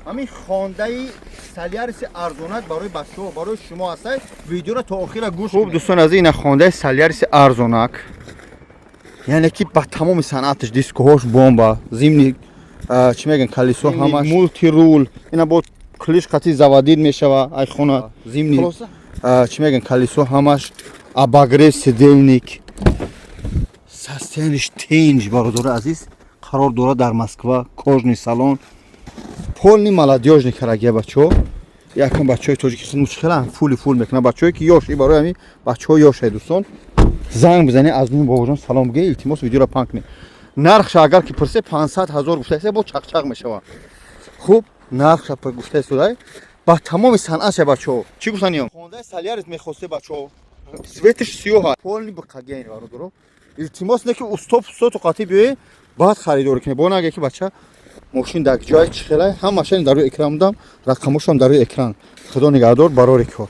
Ҳамин Хондаи Соляриси арзонак барои бачаҳо, барои шумо ҳастай. Видеоро то охира гӯш. Хуб, дӯстон азиз, ина Хондаи Соляриси арзонак, яъне ки ба тамоми санъаташ, дискоҳош бомба, зимний, чӣ мегӯян, колесо ҳамаш, мультируль, ина бо ключ қати заводить мешава ай хона, зимний, чӣ мегӯян, колесо ҳамаш, обогрев сидений, состояние ш тинҷ. Бародари азиз, қарор дорад дар Москва, кожаный салон, полный молодёжный карагия. Бачаҳо, якам бачаҳои тоҷики хелам фули фул мекунад, бачаҳое ки ёш, и барои ҳамин бачаҳо ёшай. Дӯстон, занг бизанед, аз нуми бобоҷон салом бигӯед, илтимос, видеоро паҳн кунед. Нархша агар ки пурсе, 500 ҳазор гуфтаеса, бо чақчақ мешавад. Хуб, нархша гуфтаесудай, ба тамоми санъатша. Бачаҳо, чӣ гуфтаниём, Хондаи Солярис мехосте, бачаҳо, цвет иш сиёҳа, полный биқагиан. Бародаро, илтимос, не ки устоб устоту қатӣ биёе, баъд харидорӣ кунед. Бо наге ки бача мошин дар ҷои чӣ хелай. Ҳамаша дар рӯи экран будам, рақамошам дар рӯи экран. Худо нигаҳдор, барори кор.